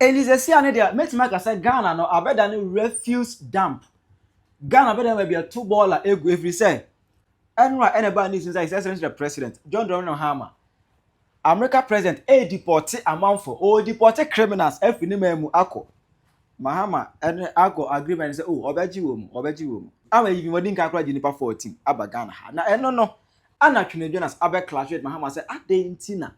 Enti sesia no deɛ mɛtumi aka sɛ Ghana no abɛda ne refuse dump. Ghana abɛda baabi a ɛto bɔɔla egu ɛfiri sɛ ɛnora ɛna ɛbaa news no sɛ His Excellency the President John Dramani Mahama America President ɛredipɔte amanfoɔ ɔredipɔte criminals afiri ne man mu akɔ Mahama ɛne akɔ agreement sɛ oh ɔbɛgye wɔ mu ɔbɛgye wɔ mu ama yi bi wɔde nka koraa gye nipa 14 aba Ghana ha na ɛno no ana Twene Jonas abɛ clash with Mahama sɛ adɛn nti na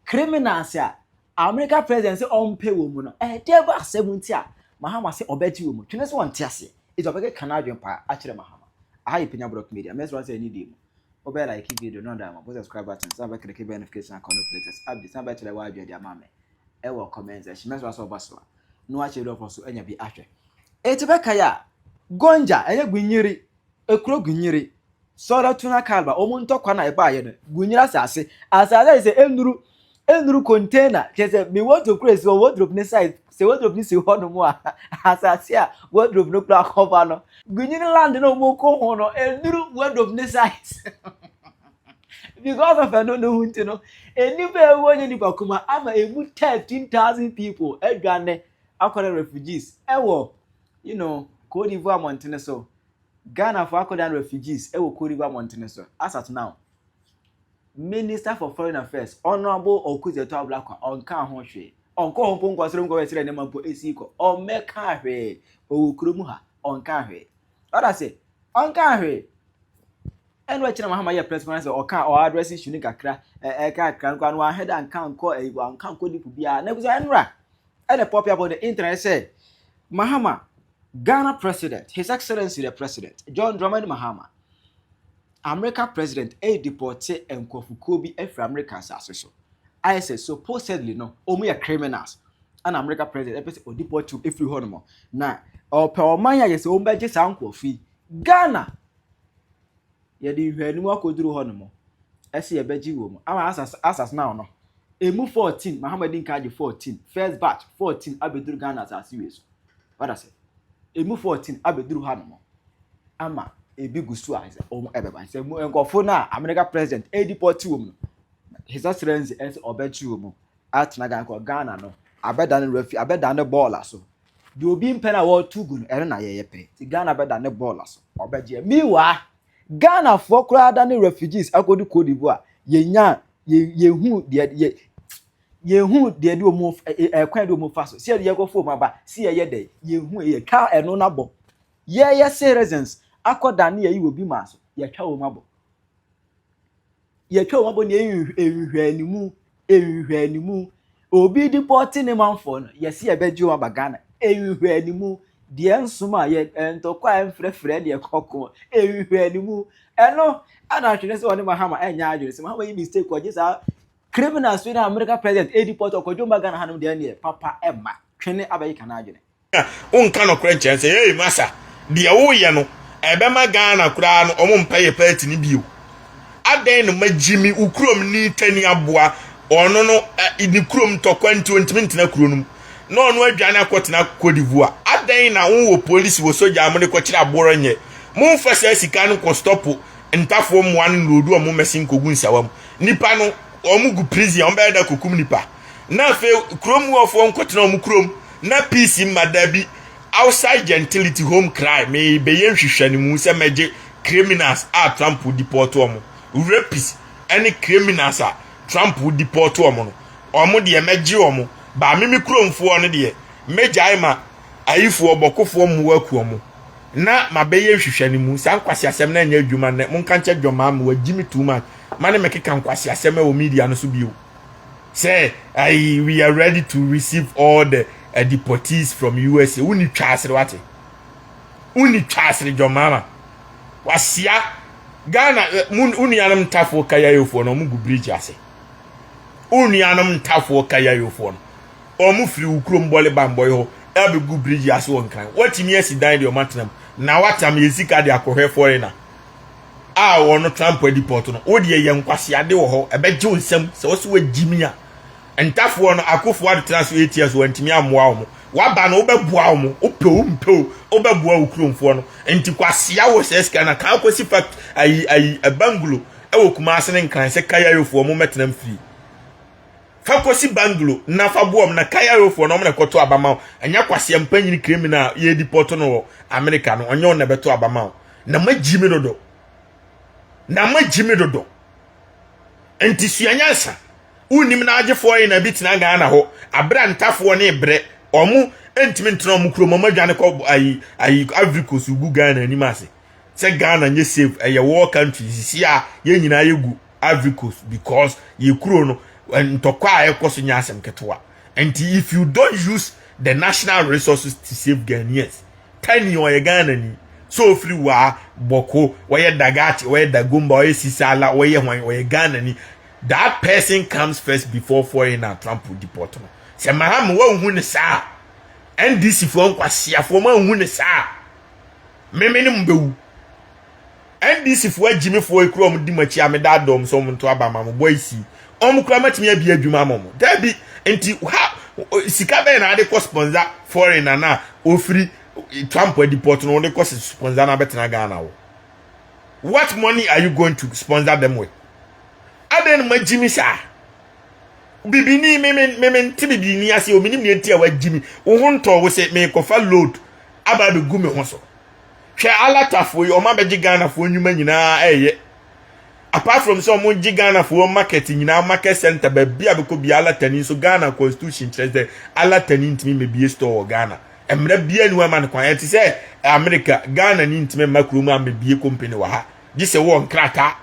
Criminals a America president sɛ ɔmpɛ wɔ mu no, ɛdeɛ ba asɛm nti a Mahama sɛ ɔbɛgye wɔ mu. Twene sɛ ɔnte aseɛ. Nti ɔbɛkeka n'adwene paa akyerɛ Mahama. Aha yɛ Penya Brock Media. Mɛsrɛ wo sɛ ɛne deɛ mu. Wobɛ like video no ɔda ama, bɔ subscribe button, san bɛ click bell notification icon no for latest updates, san bɛkyerɛ w'adwene de ama me ɛwɔ comment section. Mɛsrɛ wo sɛ ɔba so a, na wakyɛ dɔfo so anya bi ahwɛ. Eti bɛkae a, Gonja, ɛnyɛ Gwinyiri, Ekuro Gwinyiri, Sɔrɔ Tuna Kalba, wɔn ntɔkwa na ɛbaayɛ no, Gwinyiri asase, asase a sɛ enuru enuru container, kyerɛ sɛ me wardrobe kura esi hɔ, wardrobe ne size, sɛ wardrobe ne si hɔ nom a, asase a wardrobe no kura kɔba no, Gwinyiri land na wɔn kɔ ho no, enuru wardrobe ne size. Because of ɛno no ho nti no, nnipa a ɛwɔ nyɛ nipa kuma ama emu 13,000 people adwane akɔda refugees ɛwɔ Cote d'Ivoire mmɔntene so. Ghanafoɔ akɔdan refugees wɔ Cote d'Ivoire mmɔntene so. As at now, Minister for Foreign Affairs, Honourable Okudzeto Ablakwa, ɔnkaa ho hwee. Ɔnkɔ hɔ mpo nkɔsrɛ nkɔhwɛ sɛdeɛ nneɛma mpo esi kɔ. Ɔmmɛkaa hwee. Ɔwɔ kurom ha. Ɔnkaa hwee. Ɔda se, ɔnkaa hwee. Ɛno akyi na Mahama yɛ press conference ɔka ɔ address issue no kakra ɛka kakra nkɔ no wahɛ da nka nkɔ ɛyi wanka nkɔ deep biara. Na ebusua ɛnora ɛna pop up on the internet sɛ Mahama, Ghana President, His Excellency the President, John Dramani Mahama, America President ɛredepɔte nkurɔfokuo bi afiri America asase so. Ayɛ sɛ supposedly no, wɔn yɛ criminals. Ɛna America President ɛpɛ sɛ ɔdepɔte efiri hɔ nom. Na ɔpɛ ɔman a yɛ sɛ wɔn bɛgye saa nkurɔfo yi. Ghana, yɛde nhwɛanimu akɔduru hɔ nom. Ɛsɛ yɛbɛgye wɔ mu. Ama asas now no, emu 14, Mahama di nka agye 14, first batch 14 abɛduru Ghana asase wei so. Wada sɛ, emu 14 abɛduru ha nom. Ama ebi gu so a sɛ wɔn ɛbɛba. Sɛ mu nkurɔfo no a America President ɛredepɔte wɔ mu no, His Excellency ɛsɛ ɔbɛgye wɔ mu atena Ghana kɔ Ghana no abɛda ne refi abɛda ne bɔɔla so. Deɛ obi mpɛ na wɔreto gu no ɛno na yɛyɛ pɛ. Ti Ghana bɛda ne bɔɔla so ɔbɛgye. Meanwhile, Ghanafoɔ koraa da ne refugees akɔdu Cote d'Ivoire yɛnya yɛhu deɛ yɛ yɛhu deɛ de wɔn ɛkwan de wɔn fa so si yɛde yɛkɔ fom aba si yɛyɛ dɛ yɛhu yɛtwa ɛno n'abɔ yɛyɛ citizens akɔda ne yɛyi wɔ bi maa so yɛtwa wɔn abɔ yɛtwa wɔn abɔ ne yɛyi nhwɛ animu nhwɛ animu obi deport ne manfoɔ no yɛsi yɛbɛgye wɔn aba Ghana nhwɛ animu deɛ nsom a yɛ ntɔkwa a mfrɛfrɛ deɛ kɔkɔɔ nhwɛ animu ɛno ɛna atwene sɛ ɔne Mahama ɛnyɛ adwene sɛ Mahama yi mistake ɔgye saa criminals yi na America President ɛdeport ɔkɔdwo mba Ghana hanom deɛ neɛ papa ɛma twene abɛyi kana adwene. Wonka nɔkorɛ nkyɛn sɛ ei masa deɛ woyɛ no ɛbɛma Ghana koraa no ɔmo mpɛ yɛ party no bio. Adɛn na magyimi wo kurom ni tani aboa ɔno no ne kurom ntɔkwa nti ɔntumi ntena kuro no mu na ɔno adwane akɔtena Cote d'Ivoire. Adɛn na wowɔ polisi wɔ sogya a mode kɔkyerɛ aboɔrɔ nyɛ momfa saa sika no kɔ stop ntafoɔ mmoa no na ɔdu ɔmo mmɛse nkɔgu nsawa mu nipa no ɔmo gu prison ɔmo bɛyɛ da kɔkum nipa na afei kurom wɔfoɔ nkɔtena ɔmo kurom na peace mma. Dabi, outside gentility home crime mebɛyɛ nhwehwɛnimu sɛ mɛgye criminals a Trump deport ɔmo, rapists ɛne criminals a Trump deport ɔmo no, ɔmo deɛ mɛgye ɔmo baa mimi kuromfoɔ no deɛ mɛgyae ma ayifoɔ bɔkofoɔ mmoa aku ɔmo na mabɛyɛ nhwehwɛnimu. Saa nkwasi asɛm na ɛnyɛ adwuma nnɛ. Monka nkyɛ dwɔmaa ma wagyi me too much ma ne mɛkeka nkwasi asɛm ɛwɔ media no so bio sɛ ayi we are ready to receive all the deportees from USA. Wonni twa asere wate, wonni twa asere dwɔmaama wasia Ghana mu nuanom ntafoɔ kayayofoɔ no ɔmo gu bridge ase. Wo nuanom ntafoɔ kayayofoɔ no ɔmo firi wo kurom bɔle bambɔyɛ hɔ ɛbɛgu bridge ase wɔ Nkran. Watumi asi dan deɛ ɔmo atena mu na watam yɛ sika de akɔhwɛ foreigner a wɔno Trump deport no. Wo deɛ yɛ nkwasiade wɔ hɔ ɛbɛgye wo nsɛm sɛ wɔsɛ wagyi mi a ntafoɔ no akofoɔ adetena so 8 years wɔntumi ammoa wɔn. Waba no wobɛboa wɔn, wopɛ wo mpɛ wo wobɛboa wo kuromfoɔ no. Nti kwasia wɔ sɛ sika na kan kɔsi fa ayi ayi bungalow ɛwɔ Kumase ne Nkran sɛ kayayofoɔ mo mɛtena mfiri. Fa kɔsi banglo na fa boa ɔmo na Kairofoɔ no ɔmo na ɛkɔto aba ma wo. Ɛnyɛ kwaseɛ mpanyini criminal a yɛdi pɔto no wɔ America no, ɔnyɛ ɔno na ɛbɛto aba ma wo. Na magyi me dodo. Na magyi me dodo. Nti sua nyansa. Wonim na agyefoɔ yi na bi tena Ghana hɔ. Abrɛ ntafoɔ ne brɛ. Ɔmo ntumi ntena ɔmo kurom. Ɔmo adwane kɔ ayi ayi Ivory Coast gu Ghana anim ase. Sɛ Ghana nyɛ safe, ɛyɛ war country. Sisi a yɛn nyinaa yɛgu Ivory Coast because yɛ kuro no ntɔkwa a ɛkɔ so nyɛ asɛm ketewa. Nti if you don't use the national resources to save Ghanaians, tani ɔyɛ Ghana ni. So ofiri waa Bɔko, wɔyɛ Dagachi, wɔyɛ Dagomba, wɔyɛ Sisala, wɔyɛ hwan, wɔyɛ Ghana ni. That person comes first before foreigner. Trump deport no. Sɛ Mahama wɔnhu ne saa, NDC foɔ nkwasiafoɔ wɔnhu ne saa, mímí ne mu bɛwu. NDC foɔ agyimifoɔ ekura wɔn di mu akyi a meda dɔm sɛ wɔn nto aba ma mo boys yi, wɔn kura mɛtumi abi adwuma ama wɔn dabi. Nti ha sika bɛyɛ na ade kɔ sponsor foreigner na ofiri Trump deport no, wɔde kɔ sponsor na abɛtena Ghana wɔ? What money are you going to sponsor them with? Adan no ma gyimi saa bibini mímí mímí nti bibini ase omi nim nea nti a wagyimi wo ho ntɔ wo sɛ mekɔfa load aba abɛgu me ho so. Hwɛ, alatafoɔ yi, ɔmo abɛgye Ghanafoɔ nnwuma nyinaa. Ɛyɛ apart from sɛ ɔmo gye Ghanafoɔ market nyinaa, market center, baabi a bɛkɔ bia alatani nso. Ghana constitution kyerɛ sɛ alatani ntumi mɛbie store wɔ Ghana. Mmerɛ bia ni wɔn ama no kwan. Ɛte sɛ America, Ghana ni ntumi mma kurom a mɛbie company wɔ ha gye sɛ wɔ nkrataa.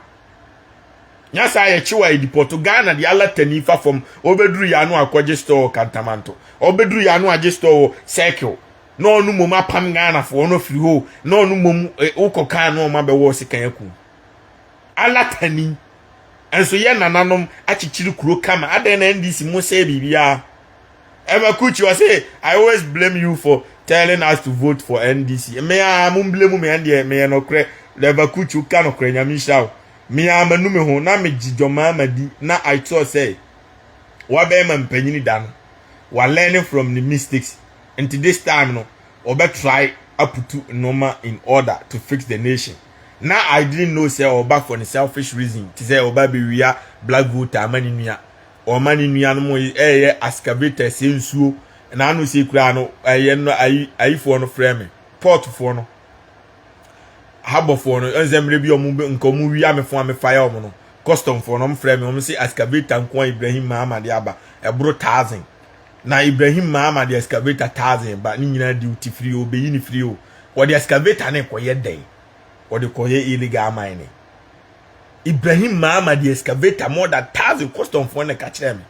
Nyasa yɛkyi wɔ edipɔto Ghana de alatani fa fam. Ɔbɛduru yɛ ano akɔgye store wɔ Kantamanto, ɔbɛduru yɛ ano agye store wɔ Circle na ɔno mom apam Ghanafoɔ no firi hɔ na ɔno mom wokɔ kaa na ɔmo abɛwɔ sekan akum alatani. Nso yɛ nananom akyekyere kuro kama. Adan na NDC mo sɛ biribiara. Emma Kuchi wɔ say, "I always blame you for telling us to vote for NDC." Mmea mo blame me ɛndeɛ meyɛ nɔkorɛ. Emma Kuchi ka nɔkorɛ, Nyame nhyira wo. Mmea manu me ho na megye dwɔmaa ma di na I thought sɛ wabɛyɛ ma mpanyini da no wa learning from the mistakes, nti this time no ɔbɛ try aput nneɛma in order to fix the nation. Na I didn't know sɛ ɔba for the selfish reason ti sɛ ɔba bɛwia black voter ama ne nua. Ɔma ne nua no mo ɛyɛ excavator sɛ nsuo na ano sɛ kura no ɛyɛ no. Ayi ayifoɔ no frɛ me, portfoɔ no, habɔfoɔ no, ɛnsɛ mmerɛ bi ɔmo nka ɔmo wia me fo a me fa yɛ ɔmo no. Customfoɔ no ɔmo frɛ me, ɔmo sɛ excavator nko a Ibrahim Mahama de aba ɛboro 1,000. Na Ibrahim Mahama de excavator 1,000 ba ne nyinaa duty free o, beyi ne free o. Wɔde excavator ne kɔyɛ dɛn? Wɔde kɔyɛ illegal mining. Ibrahim Mahama de excavator more than 1,000, customfoɔ ne ka kyerɛ me,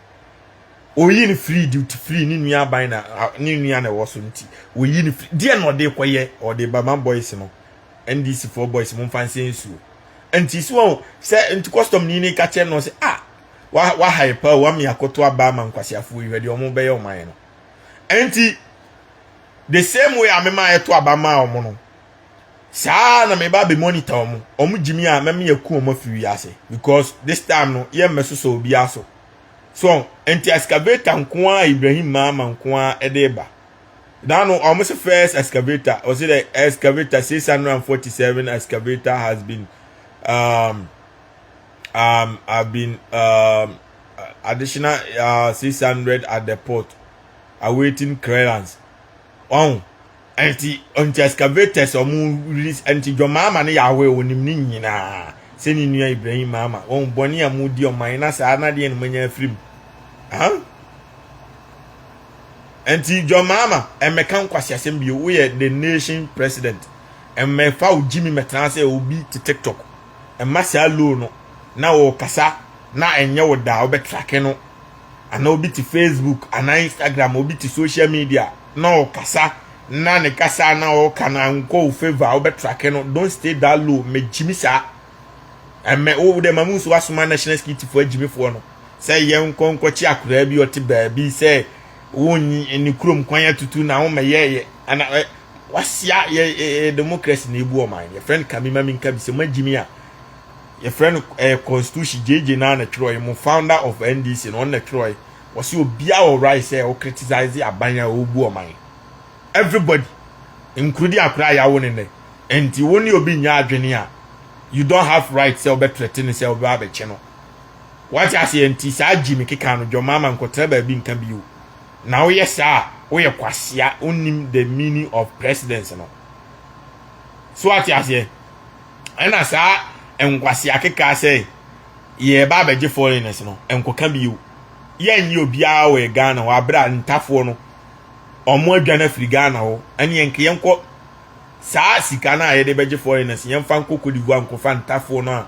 oyi ne free, duty free. Ne nua aban na ne nua na ɛwɔ so nti oyi ne free deɛ na ɔde kɔyɛ. Ɔde bama boys no, NDC foɔ boys mo nfa nse nsuo. Nti si wɔn sɛ nti custom ni ne ka kyerɛ no sɛ, ah, wa wa ha pa wa mi akoto aba ama nkwasiafoɔ yi, hwɛ deɛ ɔmo bɛyɛ ɔman no. Nti the same way a mema ɛto aba ma ɔmo no, saa na meba abɛ monitor ɔmo. Ɔmo gyimi a mɛmi yɛ ku ɔmo afiri wiase because this time no yɛ mmɛ soso obi aso so. Nti excavator nko a Ibrahim Mahama nko a ɛde ba nanu, ɔmo sɛ first excavator, ɔsi dɛ excavator 647 excavator has been have been additional 600 at the port awaiting clearance. Ɔn nti excavators ɔmo release. Nti John Mahama ne yɛ awɔ onim ne nyinaa sɛ ne nua Ibrahim Mahama wɔn bɔnne a mo di ɔman na saa anadeɛ no mo anya afiri mu han. Nti John Mahama, ɛmɛka nkwasi asɛm bio. Woyɛ the nation president, ɛmɛfa wo gyimi mɛtena sɛ obi te TikTok ɛma saa low no na wɔkasa na ɛnyɛ wo da wobɛtrake no, anaa obi te Facebook anaa Instagram, obi te social media na ɔkasa na ne kasa na ɔka na nkɔ wo favour a wobɛtrake no. Don't stay that low. Mɛgyimi saa ɛmɛ wo de ma mu nso wasoma national security foɔ agyimifoɔ no sɛ yɛn nkɔ nkɔkye akwaraa bi ɔte baabi sɛ wonyi ne kurom kwan atutu na wɔn mɛyɛ yɛ ana ɛ wasia yɛ ɛ democracy na ebu ɔman. Yɛfrɛ no kami ma mi nka bi sɛ mo agyimi a yɛfrɛ no constitution JJ naa na twerɛ yɛ mo founder of NDC na ɔno na twerɛ yɛ. Wɔsi obiara wɔ right sɛ ɔ criticize aban a ɔbu ɔman, everybody including akwaraa yawo ne nɛ. Nti wo ne obi nya adwene a, you don't have right sɛ ɔbɛtrɛte ne sɛ ɔbɛ abɛkye no. Wate aseɛ? Nti saa gyimi keka no, John Mahama, nkɔtena baabi nka bio. Na woyɛ saa a, woyɛ kwasea. Wonim the meaning of presidency no so. Wate aseɛ? Ɛna saa nkwasea keka sɛ yɛba abɛgye foreigners no, nkɔka bio. Yɛnyɛ obiara wɔ Ghana hɔ abere a ntafoɔ no ɔmo adwane afiri Ghana hɔ. Ɛne yɛn yɛnkɔ saa sika no a yɛde bɛgye foreigners, yɛmfa nkɔ Cote d'Ivoire nkɔfa ntafoɔ no a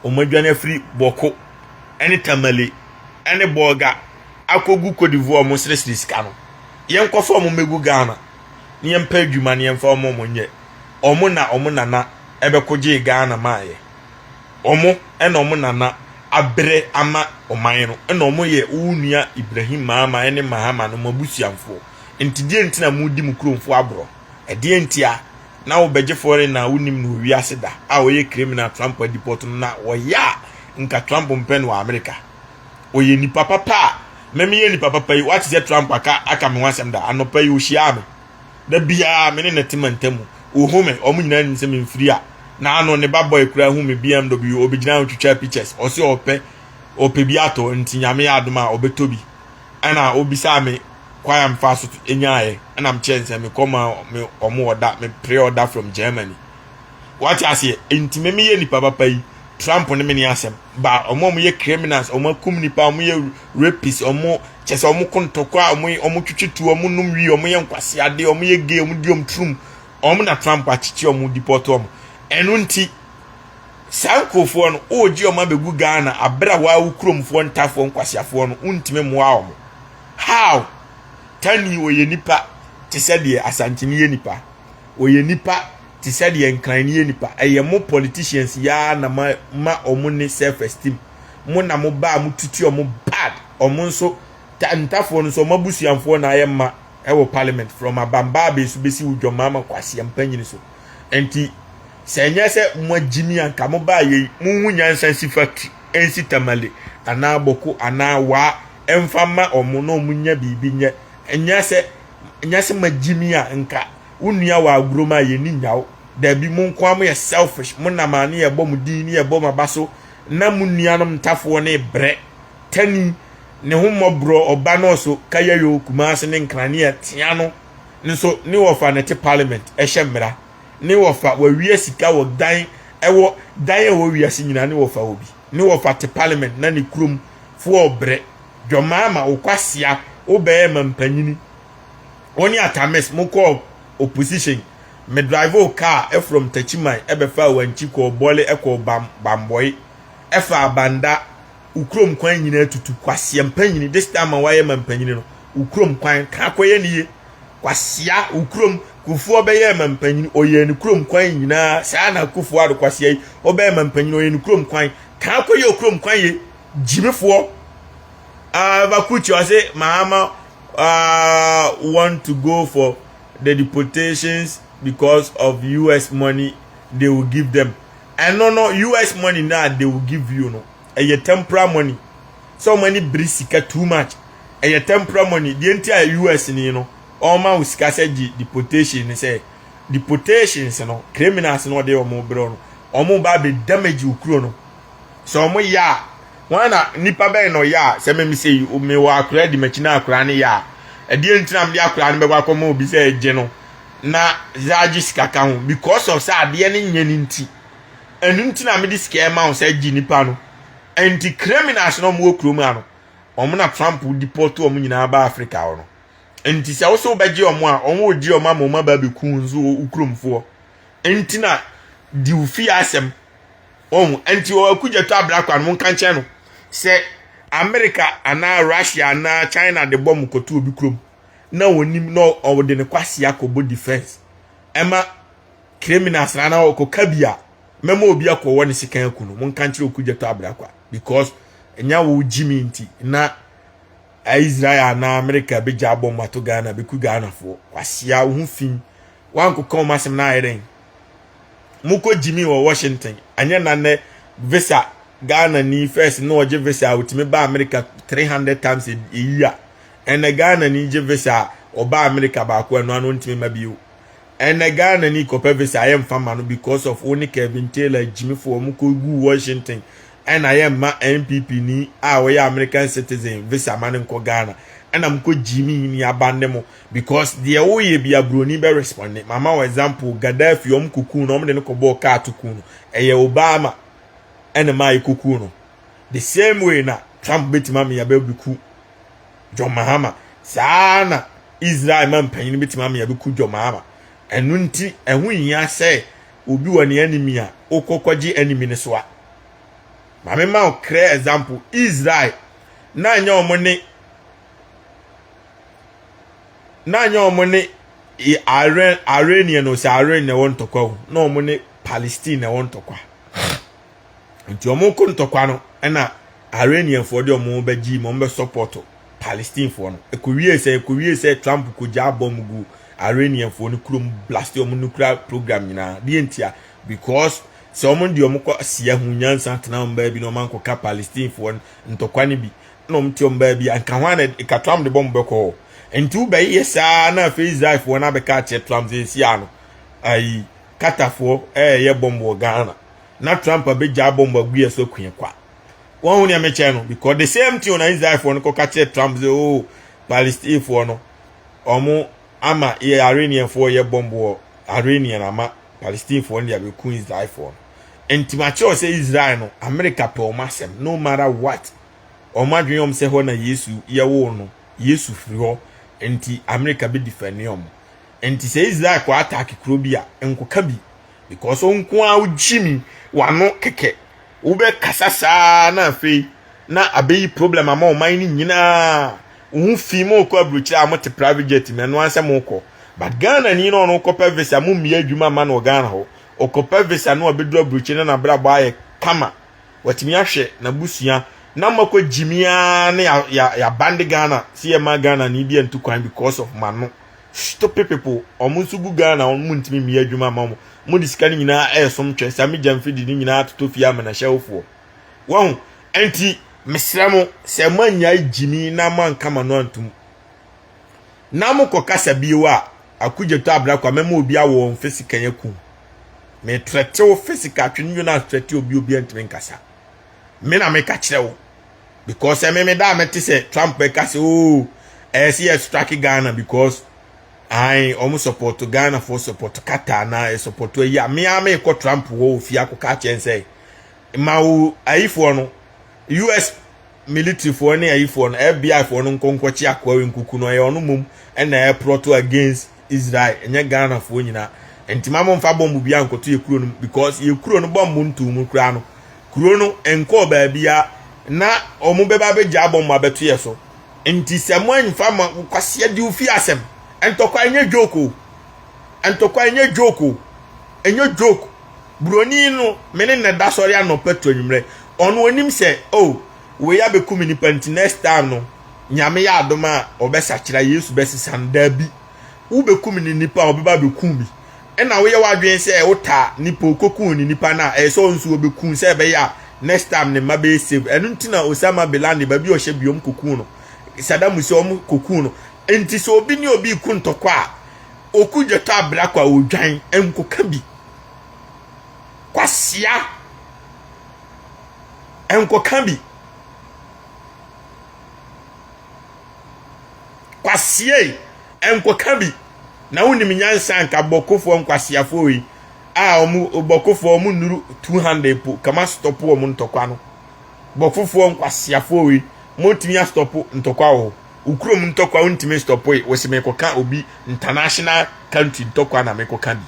ɔmo adwane afiri Bawku ɛne Tamale ɛne Bolga akɔgu Cote d'Ivoire. Ɔmo seresere sika no, yɛnkɔfa ɔmo mmɛgu Ghana ne yɛmpɛ adwuma ne yɛmfa ɔmo nyɛ ɔmo na ɔmo nana ɛbɛkɔ gye Ghana maayɛ. Ɔmo ɛna ɔmo nana abrɛ ama ɔman no, ɛna ɔmo yɛ wo nua Ibrahim Mahama ɛne Mahama no mo abusuafoɔ. Nti deɛ nti na mo di mo kuromfoɔ aborɔ? Ɛdeɛ nti a na wobɛgye foreign na wonim no wiase da a ɔyɛ criminal Trump adeport no na ɔyɛ a nka Trump mpɛ no wɔ America? Ɔyɛ nipa papa a mɛmi yɛ nipa papa yi. Wate sɛ Trump aka me ho asɛm da? Anɔpa yi ohyia me da biara, me ne ne te ma ntamu ohu me. Ɔmo nyinaa nim sɛ memfiri a n'ano ne ba boy kura hu me BMW, obɛgyina ho twitwa pictures. Ɔsɛ ɔpɛ bi atɔ, nti Nyame yɛ adom a ɔbɛtɔ bi. Ɛna obisaa me kwan a mfa so nyaayɛ, ɛna mekyerɛ nsɛ mekɔ ma me ɔmo order, me pre order from Germany. Wate aseɛ? Nti me meyɛ nipa papa yi, Trump ne me ne asɛm ba. Ɔmo a ɔmo yɛ criminals, ɔmo akum nipa, ɔmo yɛ rapists, ɔmo kyɛ sɛ ɔmo ko ntɔkwa, ɔmo twitwi tu, ɔmo num wi, ɔmo yɛ nkwasiade, ɔmo yɛ gay, ɔmo di ɔmo turum, ɔmo na Trump akyekye ɔmo, deport ɔmo. Ɛno nti saa nkurɔfoɔ no ɔregye ɔmo abɛgu Ghana abere a wɔawo kuromfoɔ ntafoɔ nkwasiafoɔ no, ntumi mmoa ɔmo. How tani ɔyɛ nipa te sɛ deɛ Asantene yɛ nipa, ɔyɛ nipa te sɛ deɛ Nkran yɛ nipa. Ɛyɛ mo politicians yaa na ma ɔmo ne self esteem mo na mo ba a mo tutu ɔmo bad. Ɔmo nso ntafoɔ no nso, ɔmo abusuafoɔ na ayɛ ma ɛwɔ parliament from Abamba abeesu besi wudwɔmaama kwasia mpanyin so. Nti sɛ ɛnyɛ sɛ mo agyimi anka mo baa yɛ mo hu nyansa si factory ɛnsi Tamale anaa Bawku anaa Waa ɛnfa ma ɔmo na ɔmo nya biribi nyɛ. Ɛnyɛ sɛ mo agyimi a nka wo nua wɔ agorɔ mu a yɛni nyaw. Dabi, mo nko ara mo yɛ selfish. Mo nam a ne yɛbɔ mo din ne yɛbɔ mo aba so na mo nuanom ntafoɔ ne brɛ tani ne ho mmɔborɔ. Ɔba nɔɔso kayayo Kumase ne Nkran ne yɛtea no nso ne wɔfa ne te parliament ɛhyɛ mmara ne wɔfa wɔawia sika wɔ dan, ɛwɔ dan a ɛwɔ wiase nyinaa ne wɔfa wɔ bi ne wɔfa te parliament na ne kurom foɔ ɔbrɛ. Dwɔmaama okwasia, wobɛyɛ ma mpanyini wɔne Atamis mokɔ opposition. Me drive o car from Techiman ɛbɛfa Wankyi kɔ Bɔle, ɛkɔ Bam Bambɔyi, ɛfa Abanda. Ukurom kwan nyinaa tutu. Kwasia mpanyini, this time a wayɛ ma mpanyini no, ukurom kwan ka akɔyɛ ne yie. Kwasia, ukurom Kufuɔ bɛyɛ ma mpanyini, ɔyɛ ne kurom kwan nyinaa saa. Na Kufuɔ ado kwasia yi ɔbɛyɛ ma mpanyini, ɔyɛ ne kurom kwan ka akɔyɛ okurom kwan yie. Gyimifoɔ Vakuchi ɔse Mahama want to go for the deportations because of US money they will give them. Ɛno no, US money na they will give you no, ɛyɛ temporary money. Sɛ ɔmo ani bere sika too much, ɛyɛ temporary money. Deɛ nti a US ni no ɔma wo sika sɛ gye deportation ne sɛ deportations no, criminals no ɔde ɔmo brɛ no, ɔmo ba abɛ damage wo kuro no. Sɛ ɔmo yɛ a, wɔn na nipa bɛyɛ na ɔyɛ a sɛ mɛmi sɛ yi mi wɔ akora di m'akyi na akora no yɛ a, ɛdeɛ nti na mede akora no bɛkɔ akɔma obi sɛ ɛgye no na zaagye sika ka ho? Because of sɛ adeɛ no nyɛ ne nti, ɛno nti na mede sika ɛma wo sɛ gye nipa no. Nti criminals na ɔmo wɔ kurom ha no, ɔmo na Trump deport ɔmo nyinaa ba Africa hɔ no. Nti sɛ wosɛ wobɛgye ɔmo a, ɔmo wɔ gye ɔmo ama ɔmo aba abɛku nso wɔ kuromfoɔ. Nti na di wo fie asɛm ɔmo. Nti Okudzeto Ablakwa no, mo nka nkyɛn no sɛ America anaa Russia anaa China de bɔ mo kɔto obi kurom na onim na ɔde ne kwasi akɔbɔ defence ɛma criminals na ɔkɔka bi a mɛma obi akɔwɔ ne sika aku no. Mo nka nkyerɛ Okudzeto Ablakwa because ɛnya wo gyimi nti na Israel anaa America bɛgya abɔ mo ato Ghana bɛku Ghanafoɔ. Kwasia, wo ho fi wankɔka wɔn asɛm na ayɛ dɛn? Mokɔ gyimi wɔ Washington anyɛ nanɛ visa. Ghana ni first na ɔgye visa a otumi ba America 300 times a year. Ɛnɛ Ghana ni gye visa a ɔba America baako, ɛno ano ntumi ma bio. Ɛnɛ Ghana ni kɔpɛ visa ayɛ nfa ma no because of wo ne Kevin Taylor gyimifoɔ. Ɔmo kɔ gu Washington. Ɛna yɛ mma NPP ni a ɔyɛ American citizen visa ma no nkɔ Ghana. Ɛna mo kɔ gyimi ni abande mo because deɛ woyɛ bia broni bɛ responde. Mama wɔ example Gaddafi ɔmo kɔkuu no ɔmo de no kɔbɔɔ kaa to kuu no. Ɛyɛ Obama ɛna maa yɛkɔkuu no. The same way na Trump bɛtumi ama yɛabɛku John Mahama. Saa na Israel ma mpanyin bɛtumi ama yɛabɛku John Mahama. Ɛno nti ɛho nhia sɛ obi wɔ ne enemy a wokɔ kɔgye enemy no so a. Maame ma wo clear example Israel na nyɛ wɔn ne na nyɛ wɔn ne Iran Iranian o sɛ Iran na ɛwɔ ntɔkwa o na wɔn ne Palestine na ɛwɔ ntɔkwa. Nti wɔn ko ntɔkwa no ɛna Iranianfoɔ de wɔn bɛgye mu wɔn bɛ support Palestinefoɔ no. Ɛkɔwie sɛ ɛkɔwie sɛ Trump kɔgya bɔmb gu Iranianfoɔ no kurom blast wɔn nuclear program nyinaa. Deɛ ntia because sɛ wɔn de wɔn kɔ si ahu nyansa tena wɔn baabi na wɔn ankɔka Palestinefoɔ ntɔkwa no bi na wɔn te wɔn baabi a nka ho ana nka Trump de bɔmb bɛkɔ hɔ. Nti wobɛyɛ saa na afei Israelfoɔ no abɛka akyerɛ Trump sɛ esi ano ayi Qatarfoɔ ɛɛyɛ bɔmb wɔ Ghana na Trump abɛgya bɔmb agu yɛ so akua kwa. Wɔn ho nea mekyɛ no because the same thing na Israelfoɔ no kɔka kyerɛ Trump sɛ oh Palestinefoɔ no wɔn ama yɛ Iranianfoɔ yɛ bɔmb wɔ Iranian ama Palestinefoɔ no de abɛku Israelfoɔ no. Nti makyerɛw sɛ Israel no America pɛ wɔn asɛm no matter what. Wɔn adwene wɔn sɛ hɔ na Yesu yɛwoo no Yesu firi hɔ nti America bɛ defend wɔn. Nti sɛ Israel kɔ attack kuro bi a nkoka bi because wo nko ara wogyi mi wano kɛkɛ wobɛkasa saa na afei na abɛyi problem ama ɔman no nyinaa. Wo ho fi mo kɔ aburokyire a mote private jet mu ɛno ansɛ mo kɔ. But Ghana ni na ɔno kɔpɛ visa mo mmea adwuma ma no wɔ Ghana hɔ. Ɔkɔpɛ visa no abɛduru aburokyire na n'abrabɔ ayɛ kama. Watumi ahwɛ n'abusua na makɔ gyimi ara na ya ya yabande Ghana sɛ yɛma Ghana ni bi antu kwan because of mano. Stupid people ɔmo nso gu Ghana ɔmo ntumi mmea adwuma ma ɔmo. Mo de sika no nyinaa ɛresom twɛ Sami Gyamfi de ne nyinaa totɔ fie ama n'ahyɛwofoɔ. Wahu? Enti mesrɛ mo sɛ moannyae gyimi na moanka m'ano antom na mokɔ kasa bio a akugyeto abrakwa mɛma obi awɔ wɔn fisikan akum. Metrɛte wo fisika twene dwo na atrɛte obi obi antumi nkasa. Me na meka kyerɛ wo because ɛme me da a mɛte sɛ Trump bɛka sɛ oo ɛyɛ sɛ yɛ strike Ghana because ae ɔmo support Ghana for support Qatar na ɛ support ayi a me a mekɔ Trump hɔ ofie akɔka akyɛn sɛ ma wo ayifoɔ no US military foɔ ne ayifoɔ no FBI foɔ no nkɔnkɔkye akoa wei nkuku no ɛyɛ ɔno mom ɛna ɛplot against Israel ɛnyɛ Ghana foɔ nyinaa nti ma mo nfa bɔmbu bi ankɔto yɛ kuro no because yɛ kuro no bɔmbu nto mu koraa no kuro no nkɔɔ baabi a na ɔmo bɛba abɛgya bɔmbu abɛto yɛ so nti sɛ mo anfa ma kwasia di ofi asɛm ntɔkwa ɛnyɛ joke o ntɔkwa ɛnyɛ joke o ɛnyɛ joke Buroni no, me ne no da sɔre anɔpa to anwummerɛ. Ɔno onim sɛ, oh, wei abɛku me nipa nti next time no, Nyame yɛ adom a ɔbɛsakyera, Yesu bɛsesa no. Daabi. Wobɛku me ne nipa a, ɔbɛba abɛku me. Ɛna woyɛ w'adwene sɛ wotaa nipa, ɔkɔku ne nipa no a, ɛyɛ sɛ ɔno nso ɔbɛku sɛ ɛbɛyɛ a next time ne mma bɛyɛ safe. Ɛno nti na Osama bin Laden, baabi a ɔhyɛ bi, wɔn kɔku no. Saddam Hussein, wɔn kɔku no. Nti sɛ obi ne obi ku ntɔkwa a, ɔku dwetɔ abrakɔ a, ɔdwan, nkɔka bi. Kwasia nkɔka bi. Kwasia nkɔka bi. Na wonim nyansa nka bɔkofoɔ nkwasiafoɔ yi a wɔn bɔkofoɔ wɔn nnuru 200 po kama stɔpo wɔn ntɔkwa no. Bɔkofoɔ nkwasiafoɔ yi motumi astɔpo ntɔkwa wɔ hɔ. Wo kurom ntɔkwa wontumi stɔpo yi wɔsi mekɔka obi international country ntɔkwa na mekɔka bi.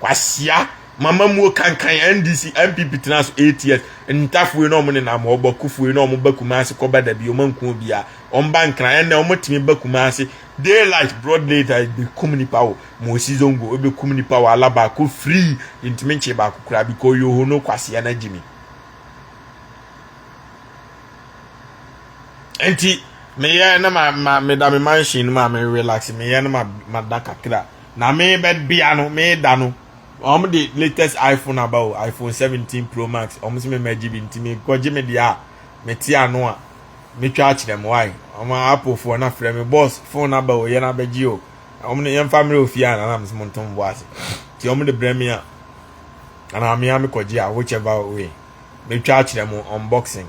Kwasia mama muo kankan NDC NPP tena so 8 years ntafoe na ɔmo nenam hɔ bɔkofoe na ɔmo ba Kumasi kɔba dabi ɔmo anku obia ɔmo ba Nkran ɛnɛ ɔmo tumi ba Kumasi daylight broad daylight bɛ kum nipa wɔ Mosi Zongo ebe kum nipa wɔ Alaba kɔ free ntumi nkye baako koraa because yoho no kwasia na gyimi nti meyɛ na ma ma meda me mansion no ma me relax meyɛ na ma ma da kakra Na me bɛ bea no me da no wɔn de latest iPhone aba o iPhone 17 Pro Max wɔn sɛ me ma gye bi nti me kɔ gye me deɛ a me te ano a me twa akyerɛ mo why wɔn Apple foɔ na frɛ me boss phone aba o yɛn abɛgye o wɔn ne yɛn fa mmerɛ ofie a na na mo ntom bo ase ti wɔn de brɛ me a anaa me a me kɔ gye a whichever way. Metwa akyerɛ mo unboxing.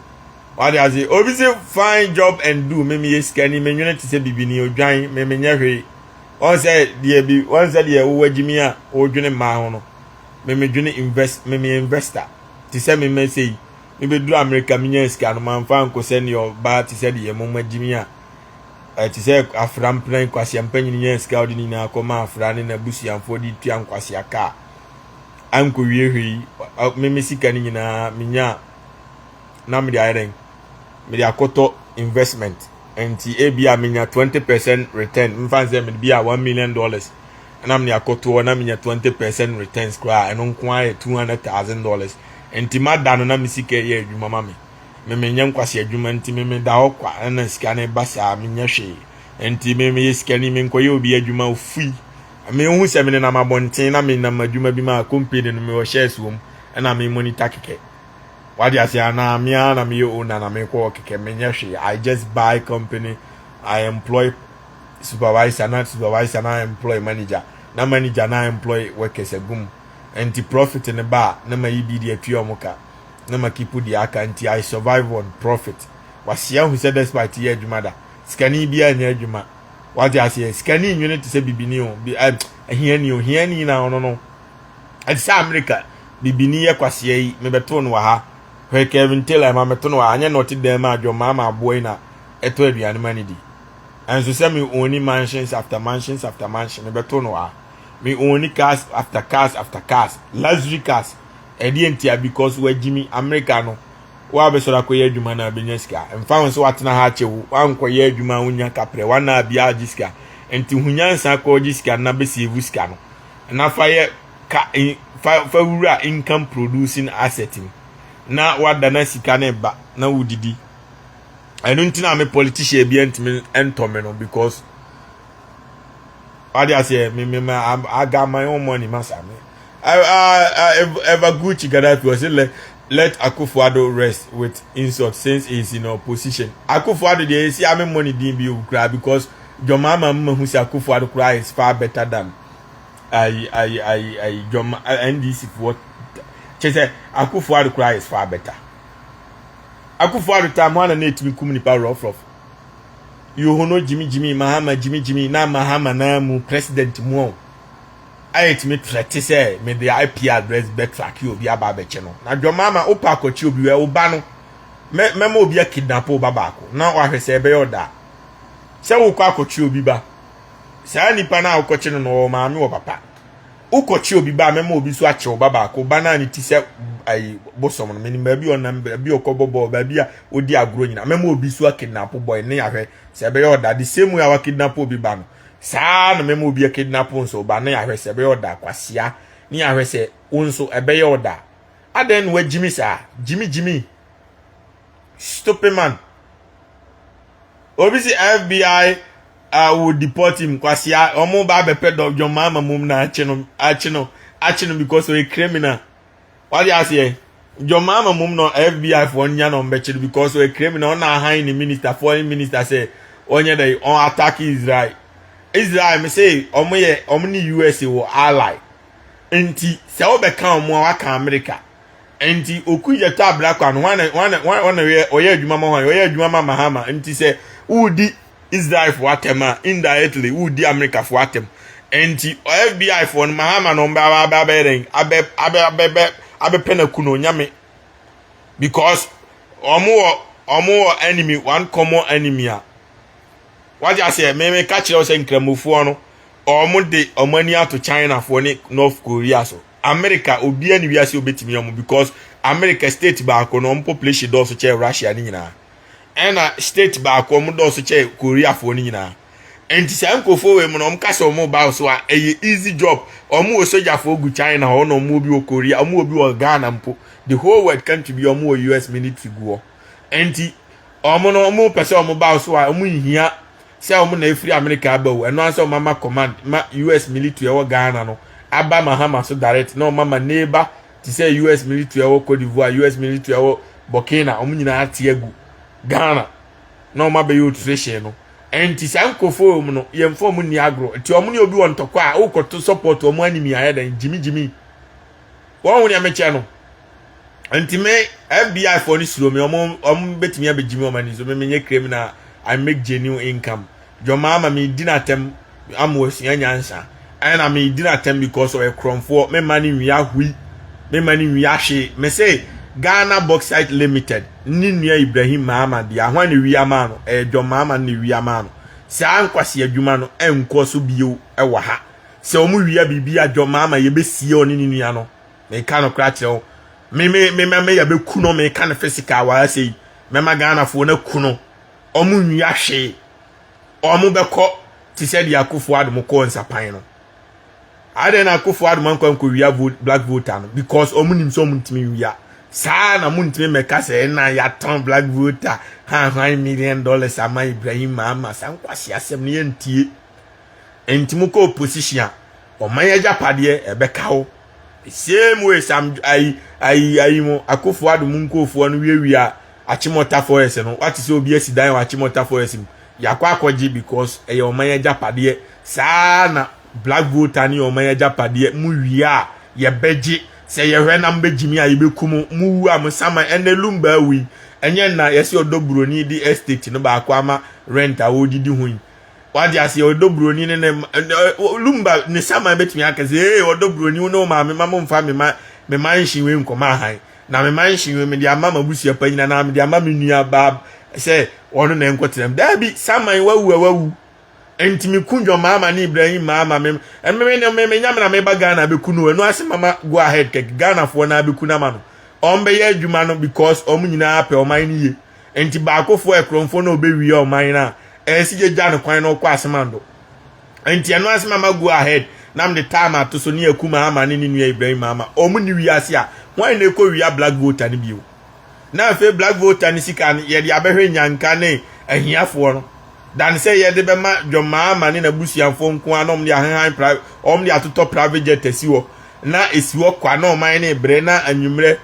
Wade ase. Obi se fine job and do me meyɛ sikani menwene te sɛ bibini odwan me menyɛ hwee. Wɔn sɛ deɛ bi wɔn sɛ deɛ wowɔ agyimi a wodwene mmaa ho no. Me medwene invest me meyɛ investor te sɛ me mɛ sei. Mebɛduru America menya sika no mamfa ankɔ sɛ neɛ ɔbaa te sɛ deɛ mo magyimi a ɛte sɛ afra mpena nkwasea mpanyin nya sika ɔde ne nyinaa kɔma afra ne n'abusuafoɔ de tua nkwasea kaa ankɔwie hwee yi me me sika no nyinaa menya na mede ayɛ dɛn mede akɔtɔ investment nti ebi a menya 20% return mfa nsɛ mede bi a $1 million na mede akɔtoɔ na menya 20% returns koraa, ɛno nko ara yɛ $200,000. Nti mada no na me sika yɛ adwuma ma me. Me menyɛ nkwasi adwuma, nti me meda hɔ kwa ɛna sika no ba saa, menyɛ hwee. Nti me meyɛ sikani, menkɔyɛ obi adwuma ofui. Mehu sɛ menenam abɔnten na menam adwuma bi ma company no, mewɔ shares wɔ mu ɛna me monitor kɛkɛ. Wade ase anaa? Me ara na meyɛ owner na mekɔ kɛkɛ, menyɛ hwee. I just buy company, I employ supervisor na supervisor na employ manager na manager na employ workers agum. Nti profit ne ba a, na ma yi bi de atua ɔmo ka na ma keep deɛ aka. Nti I survive on profit. Wasia hu sɛ despite yɛ adwuma da, sikani biara nyɛ adwuma. Wate aseɛ? Sikani nwene te sɛ bibini o bi ɛ ahiani o hiani na ɔno no ɛte sɛ America bibini yɛ kwasia yi. Mebɛto no wɔ ha. Hwɛ Kevin Taylor ma meto no wɔ ha, anyɛ na ɔte dan mu adwo maama aboa yi na ɛtɔ aduane ma ne di. Ɛnso sɛ me own mansions after mansions after mansion, mebɛto no wɔ ha. Me own cars after cars after cars, luxury cars. Ɛdeɛ ntia? Because wagyi mi. America no, wa abɛsɔrɔ akɔyɛ adwuma na abɛnya sika. Mfa ho sɛ watena ha akyɛ wo, wankɔyɛ adwuma a wonya kaprɛ wana abia agye sika. Nti hu nyansa kɔ gye sika na bɛsave sika no na fa yɛ ka fa wura income producing asset mu na wada na sika ne ba na wodidi. Ɛno nti na me politician bi ntumi ntɔ me no, because wade aseɛ, me me I got my own money, masa. Me Eva Gucci Gaddafi was let Akufo-Addo rest with insult since he is in opposition. Akufo-Addo deɛ, esi ame money din bi okura because John Mahama mu hu sɛ Akufo-Addo kura is far better than ayi ayi ayi ayi John NDC foɔ. Kyerɛ sɛ Akufo-Addo kura is far better. Akufo-Addo time hɔ na na etumi kum nipa rough rough. Yoho no gyimi gyimi Mahama gyimi gyimi na Mahama na mu president mu o ayɛ tumi trɛte sɛ mede IP address bɛ track obi aba abɛkyɛ no. Na John Mahama wopɛ akɔkye obi wɛ wo ba no, mɛma obi akidnap wo ba baako na wahwɛ sɛ ɛbɛyɛ ɔda sɛ wokɔ akɔkye obi ba. Saa nipa no a wokɔkye no no, ɔwɔ maame, wɔ papa. Wokɔkye obi ba, mɛma obi so akye wo ba baako ba no a ne ti sɛ ayi bosom no. Menim baabi a ɔnam, baabi a ɔkɔbɔ bɔɔl, baabi a ɔdi agorɔ nyina. Mɛma obi so akidnap boy ne ahwɛ sɛ ɛbɛyɛ ɔda. The same way a wakidnap obi ba no, saa na mɛma obi akidnap nso ba ne ahwɛ sɛ ɛbɛyɛ ɔda. Kwasia ne ahwɛ sɛ wo nso ɛbɛyɛ ɔda. Adan na wagyimi saa gyimi gyimi, stupid man. Obi si FBI will deport him. Kwasia, ɔmo ba abɛpɛ dɔ John Mahama mum na akye no, akye no, akye no because ɔyɛ criminal. Wade aseɛ? John Mahama mum no, FBI foɔ nya na ɔmo bɛkye no because ɔyɛ criminal. Ɔna ahan ne minister, foreign minister, sɛ ɔnyɛ dɛ ɔn attack Israel. Israel me say ɔmo yɛ ɔmo ne USA wɔ ally, nti sɛ ɔbɛka ɔmo a, waka America. Nti Okudzeto Ablakwa no, wɔn wɔn wɔn ɔyɛ ɔyɛ adwuma ma wɔn, ɔyɛ adwuma ma Mahama. Nti sɛ wudi Israel fo atɛm a, indirectly wudi America fo atɛm. Nti FBI fo no, Mahama no, ɔmo bɛ abɛ abɛyɛ dɛn abɛ abɛ abɛ abɛpɛ na ku no onyame, because ɔmo wɔ enemy, one common enemy a wagye aseɛ. Mímí ka kyerɛ sɛ nkramofoɔ no, ɔmo de ɔmo ani ato China foɔ ne North Korea so. America obiara ne wiase obetumi ɔmo, because America state baako no, ɔmo population dɔɔso kyɛn Russia ne nyinaa, ɛna state baako ɔmo dɔɔso kyɛn Korea foɔ ne nyinaa. Nti saa nkurɔfoɔ wei mu no, ɔmo kasa ɔmo ba so a, ɛyɛ easy job. Ɔmo wɔ sogyafoɔ gu China hɔ na ɔmo wɔ bi wɔ Korea, ɔmo wɔ bi wɔ Ghana mpo. The whole world country bi, ɔmo wɔ US military gu hɔ. Nti ɔmo no, ɔmo pɛ sɛ ɔmo ba so a, ɔmo nhia sɛ ɔmo na efiri America aba o. Ɛno ansɛ ɔmo ama command ma US military ɛwɔ Ghana no aba Mahama so direct na ɔmo ama neighbor te sɛ US military ɛwɔ Cote d'Ivoire, US military ɛwɔ Burkina, ɔmo nyinaa ate agu Ghana na ɔmo abɛyɛ operation no. Nti saa nkurɔfoɔ mu no, yɛmfa ɔmo nni agorɔ. Nti ɔmo ne obi wɔ ntɔkwa a, wokɔto support ɔmo anim ayɛ dɛn gyimigyimi. Wɔn ho nea mekyɛ no. Nti me FBI foɔ no suro me, ɔmo ɔmo betumi abɛgye me ɔmo ani so. Me menyɛ criminal, I make genuine income. John Mahama me di n'atɛm ama wasua nyansa. Ɛna me di n'atɛm because ɔyɛ korɔmfoɔ. Me ma ne nwia hui, me ma ne nwia hwee. Me se Ghana Bauxite Limited ne nua Ibrahim Mahama deɛ ahwan na wia maa no, ɛyɛ John Mahama na wia maa no. Saa nkwasi adwuma no ɛnkɔ so bio ɛwɔ ha. Sɛ ɔmo wia biribi a John Mahama yɛbɛsie ɔne ne nua no. Meka no kora kyerɛ wo. Me me me me me yɛbɛku no, meka no physical wɔ ha sei. Mɛma Ghanafoɔ no aku no. Ɔmo nwia hwee. Ɔmo bɛkɔ te sɛ deɛ Akufo Addo kɔɔ nsapan no. Adɛn na Akufo Addo ankɔ ankɔwia vote, black voter no? Because ɔmo nim sɛ ɔmo ntumi nwia. Saa na mo ntumi mmɛka sɛ ɛna yɛatɔn black voter han $1 million ama Ibrahim Mahama. Saa nkwasi asɛm no yɛntie. Nti mo kɔ opposition a, ɔman agyapadeɛ ɛbɛka wo. The same way sam ayi ayi ayi mo Akufo Addo mu nkurɔfoɔ no wiawia Achimota Forest no, wate sɛ obi asi dan wɔ Achimota Forest mu, yɛakɔ akɔgye because ɛyɛ ɔman agyapadeɛ. Saa na black voter ne ɔman agyapadeɛ mu wie a yɛbɛgye. Sɛ yɛhwɛ nam bɛgyimi a yɛbɛku mu, mu wu a mo sama. Ɛnɛ Lumba awu yi, ɛnyɛ na yɛsɛ ɔdɔ buroni de estate no baako ama rent a wɔredidi ho yi. Wade aseɛ, ɔdɔ buroni ne ne Lumba ne saman bɛtumi aka sɛ ee ɔdɔ buroni wo ne wo maame ma mo mfa me ma me mansion wei nkɔma ahan na me mansion wei mede ama m'abusua panyin anaa mede ama me nua baa sɛ ɔno na nkɔtena mu. Daabi, saman wawu a wawu. Nti me ku John Mahama ne Ibrahim Mahama, me me me me me nyame na meba Ghana bɛku no. Ɛno ase mama go ahead kɛkɛ, Ghanafoɔ na abɛku no ama no. Ɔn bɛyɛ adwuma no because ɔmo nyinaa pɛ ɔman no yie. Nti baakofoɔ ɛkorɔmfoɔ na ɔbɛwie ɔman no a ɛsi gyegya no kwan na ɔkɔ asemando. Nti ɛno ase mama go ahead na mede time ato so ne aku Mahama ne ne nua Ibrahim Mahama. Ɔmo ne wiase a wɔn na ɛkɔ wia black voter no bio na afei black voter no sika no yɛde abɛhwɛ nyanka ne ahiafoɔ no dan sɛ yɛde bɛma John Mahama ne n'abusuafoɔ nko ara na ɔmo de ahehan private, ɔmo de atotɔ private jet asi hɔ na esi hɔ kwa na ɔman ne brɛ na anwummerɛ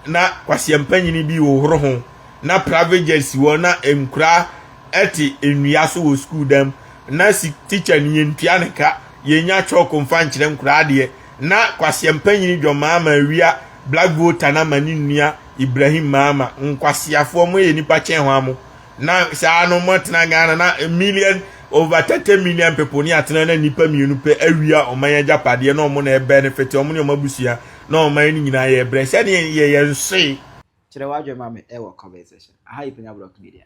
na kwasia mpanyini bi hohoro ho na private jet si hɔ na nkura ɛte nnua so wɔ sukuu dam na si teacher ni yɛntua ne ka, yɛnya chalk mfa nkyerɛ nkura adeɛ na kwasia mpanyini John Mahama awia black voter na ma ne nua Ibrahim Mahama. Nkwasiafoɔ, mo yɛ nipa kyɛn hɔ amo na saa no mo tena Ghana na million over 30 million people ne atena na nipa mmienu pɛ awia ɔman agyapadeɛ na ɔmo na ɛbenefit ɔmo ne ɔmo abusua na ɔman no nyinaa yɛ brɛ sɛdeɛ yɛ yɛn nsoe. Kyerɛ w'adwene ma me ɛwɔ comment section. Aha yi Panya Block Media.